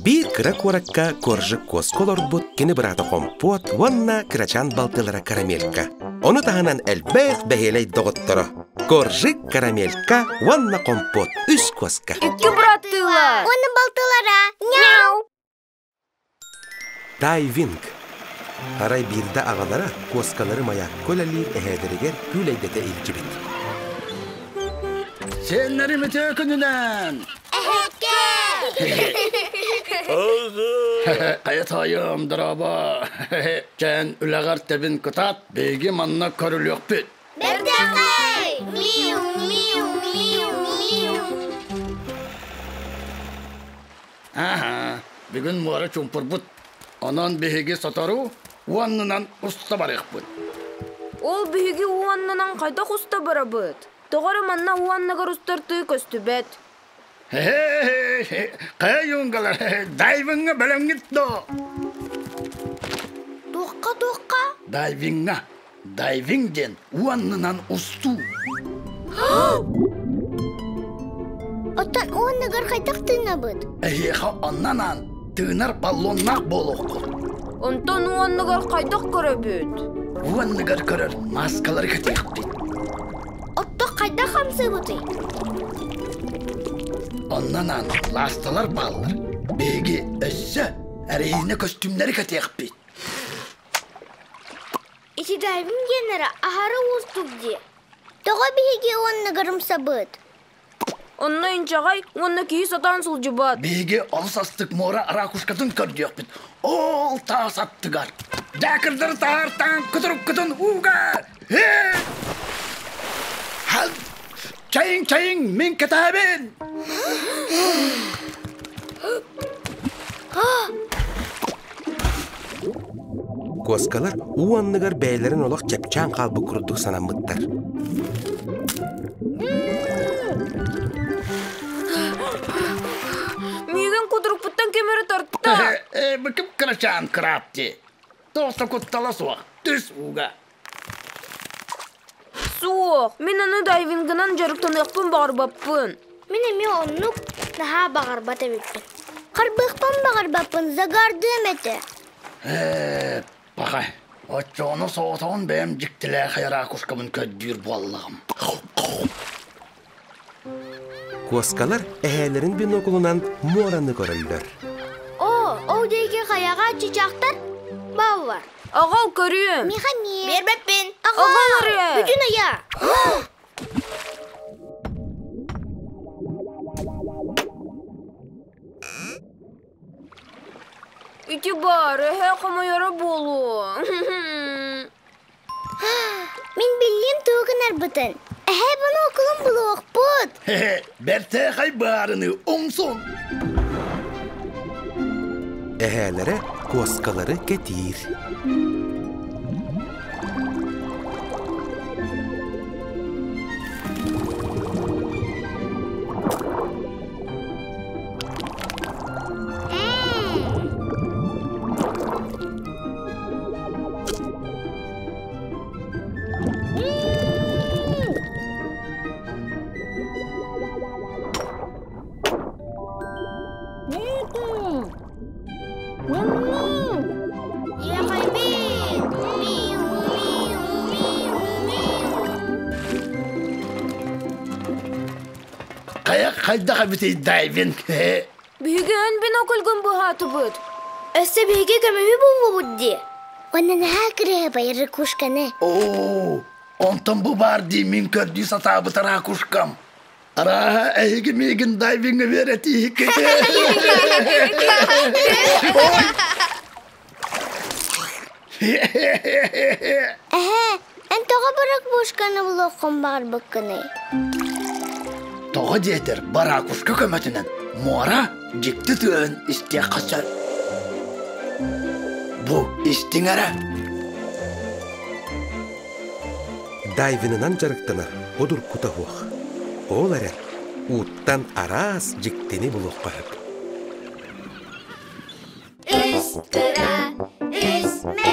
Биир кыра куоракка Коржик куоска олорбут кини быраата Хомпуот уонна кырачаан балтылара Карамелька. Ону таһынан элбэх бэһиэлэй доҕотторо Коржик, Карамелька уонна Хомпуот үс куоска. Икки быраттыылар. Уонна балтылара. Няу! Дайвинг. Арай биирдэ аҕалара куоскалары маякка үлэлиир эһээлэригэр күүлэйдэтэ илдьибит. Сиэннэрим үтүө күнүнэн! Хайа тоойуом, дорообо! Чээн үлэҕэр тэбин кытаат, биһиги манна көрүлүөхпүт. Бэртээхэй! Миу, миу, миу, миу. Аһа, бүгүн муора чуумпурбут. Онон биһиги сотору уоннунан уста барыахпыт. Ол биһиги уоннунан хайдах уста барабыт? Тоҕо эрэ манна уоннугар устар тыы көстүбэт. Хе-хе-хе, хайа юнгалар, дайвиҥҥа бэлэмҥит дуо? Туохха-туохха? Дайвиҥҥа. Дайвинг диэн уоннунан устуу. Оттон уоннугар хайдах тыынабыт? Эһиэхэ оннан тыынар баллоннаах буолуоххут. Онтон уоннугар хайдах көрөбүт? Уоннугар көрөр маскалары кэтиэхпит. Оттон хайдах хамсыыбытый? Оннон лаасталар бааллар. Биһиги өссө эрэһиинэ көстүүмнэри кэтиэхпит. Ити дайвинг диэннэрэ аһары уустук дии. Тоҕо биһиги уонна ымсабыт? Онно инчэҕэй уонна киһи сатаан сылдьыбат. Биһиги олус астык муора ракушкатын көрдүөхпүт. Ол таас аттыгар. Дьаакырдары таһаартаан кутуруккутун ууга! Чайыҥ, чайыҥ, мин кэтээбин! Куоскалар уу анныгар бэйэлэрин олох чэпчээн хаалбыт курдук санаммыттар. Миигин кудурукпуттан ким эрэ тарта. Быкып кырачаан кыраапти. Тоҕо куттала суох. Түс ууга. Суох, мин аны дайвингынан дьарыктаныахпын баҕарбаппын. Мин эмиэ оннук наһаа баҕарбат эбиппин. Харбыахпын баҕарбаппын, загардыам этэ. Ээ, пахай, оччоҕуна соҕотоҕун бэйэм дьиктилээхэй ракушкабын көрдүүр буоллаҕым. Куоскалар эһээлэрин биноклунан муораны көрөллөр. Оо, ол диэки хайаҕа чычаахтар бааллар. Аҕал көрүөм. Миха миэ. Биэрбэппин. Аҕал эрэ. Бүтүн ыйа. Ити баар, эһээ хомойоро буолуо. Мин биллим тугу гынарбытын. Эһээ буну окулун булуохпут. Бэртээхэй баарыны умсун. Эһээлэрэ куоскалары кэтиир. Хайа хайдах эбитий дайвинг? Биһиги эн бинокльгын быһаатыбыт. Өссө биһиги көмүһү буллубут дии. Уонна наһаа кырыһабай ракушканы. Оо, онтон бу баар дии мин көрдүү сатаабыт ракушкам. Арааһа эһиги миигин дайвиҥҥа үөрэтииһиккит. Эһээ, эн тоҕо баракушканы булуоххун баҕарбыккыный? Тоҕо диэтэр баракушка көмөтүнэн муора дьикти тыаһын истиэххэ сөп. Бу истиҥ эрэ. Дайвинынан дьарыктанар одуркута суох. Ол эрэн ууттан араас дьиктини булуохха сөп. Үс кыра, үс мэ.